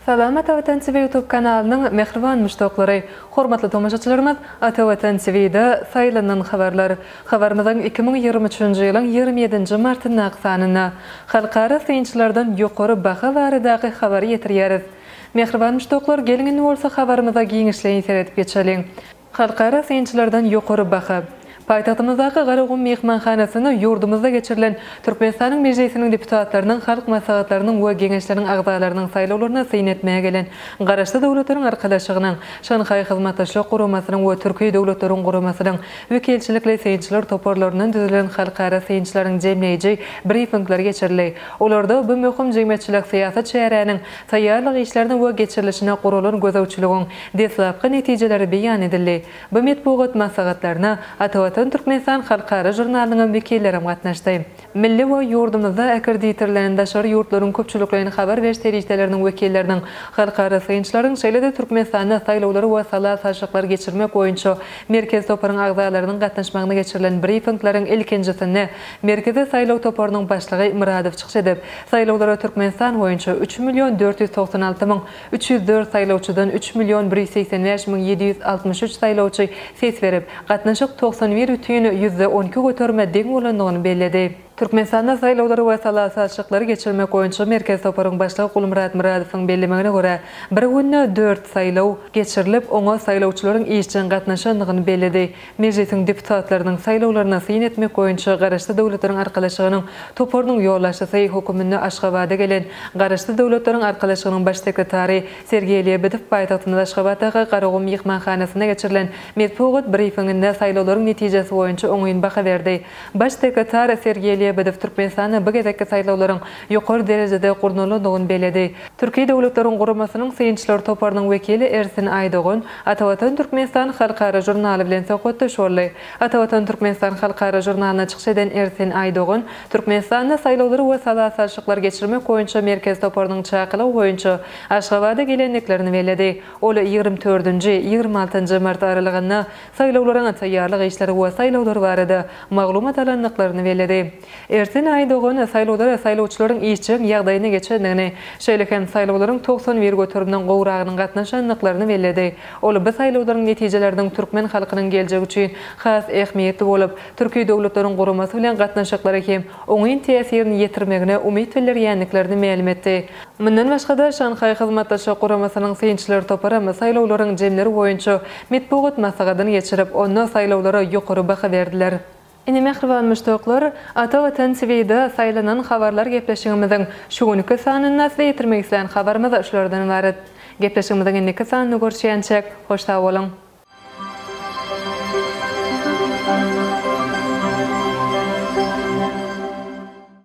Salam Ata Watan TV YouTube kanalynyň mähriban muşdaklary! Hormatly tomaşaçylarymyz Ata Watan TV-de saýlanan habarlar. Habarymyzyň 2023-nji ýylyň 27-nji martyndaky sanynda halkara synçylardan ýokary baha baradaky habary ýetirýäris. Mähriban muşdaklar geliň indi bolsa habarymyza giňişleýin seredip geçeliň. Halkara synçylardan ýokary baha. Paýtagtymyzdaky Garagum myhmanhanasynda ýurdumyzda geçirilen Türkmenistanyň Mejlisiniň deputatlarynyň Halk Maslahatlarynyň we Geňeşleriň agzalarynyň saýlawlaryna syn etmäge gelen Garaşsyz Döwletleriň Arkalaşygynyň, Şanhaý Hyzmatdaşlyk Guramasynyň we Türki Döwletleriň Guramasynyň wekilçilikli synçylar toparlaryndan düzülen halkara synçylaryň jemleýji brifingleri geçirildi. Olarda bu möhüm jemgyýetçilik-syýasy çäräniň taýýarlyk işlerine we geçirilişine guralan gözegçiligiň deslapky netijeleri beýan edildi. Bu metbugat maslahatlaryna Atavatan Türkmenistan halkara žurnalynyňam wekillerem gatnaşdy. Milli we ýurdumyzda akkreditirlenen daşary ýurtlaryň köpçülikleýin habar beriş serişdeleriniň wekilleriniň, halkara synçylaryň, şeýle-de Türkmenistanda saýlawlary we sala salşyklary geçirmek boýunça Merkezi toparyň agzalarynyň gatnaşmagynda geçirilen brifingleriň ilkinjisinde Merkezi saýlaw toparynyň başlygy Myradow çykyş edip, saýlawlara Türkmenistan boýunça üç million 496 müň 304 saýlawçydan üç million 185 müň 763 saýlawçy ses berip, gatnaşyk 91 bütin ýüzde 12 göterime deň bolandygyny belledi. Türkmenistanda saýlawlary we sala salşyklary geçirmek boýunça Merkezi toparyň başlygy Gulmyrat Myradowyň bellemegine görä, bir günde dört saýlaw geçirilip, oňa saýlawçylaryň işjeň gatnaşandygyny belledi. Mejlisiň deputatlarynyň saýlawlaryna syn etmek boýunça Garaşsyz Döwletleriň Arkalaşygynyň toparynyň ýolbaşçysy höküminde Aşgabada gelen Garaşsyz Döwletleriň Arkalaşygynyň Baş sekretary Sergeý Lebedew paýtagtymyz Aşgabatdaky Garagum myhmanhanasynda geçirilen metbugat brifinginde saýlawlaryň netijesi boýunça oňyn baha berdi. Baş sekretar Sergeý Lebedew Türkmenistanda bu gezekki saýlawlaryň ýokary derejede gurnalandygyny belledi. Türki döwletleriň guramasynyň synçylar toparynyň wekili Ersin Aýdogan Atavatan Türkmenistan halkara žurnaly bilen söhbetdeş boldy. Atavatan Türkmenistan halkara žurnalynda çykyş eden Ersin Aýdogan Türkmenistanda saýlawlary we sala salşyklary geçirmek boýunça Merkezi toparynyň çakylygy boýunça Aşgabada gelendiklerini belledi. Ol 24-nji, 26-njy mart aralygynda saýlawlaryň taýýarlyk işleri we saýlawlar barada maglumat alandyklaryny belledi. Ersin Aýdogan saýlawlara saýlawçylaryň işjeň ýagdaýyna geçendigini, şeýle hem saýlawlaryň 91 göterimden gowragynyň gatnaşandyklaryny belledi. Ol bu saýlawlaryň netijeleriniň türkmen halkynyň geljegi üçin has ähmiýetli bolup, Türki Döwletleriň Guramasy bilen gatnaşyklara hem oňyn täsirini ýetirmegine umyt bildirýändiklerini mälim etdi. Mundan başga-da, Şanhaý Hyzmatdaşlyk Guramasynyň synçylar toparam saýlawlaryň jemleri boýunça metbugat maslahatyny geçirip, onda saýlawlara ýokary baha berdiler. Ine mähriban muşdaklar, Ata Watan TV-de saýlanan habarlar gepleşigimiziň şu günki sanynda size ýetirmek islän habarymyz şulardan ybarat. Gepleşigimiziň indiki sanynda görüşýänçäk, hoş sag boluň!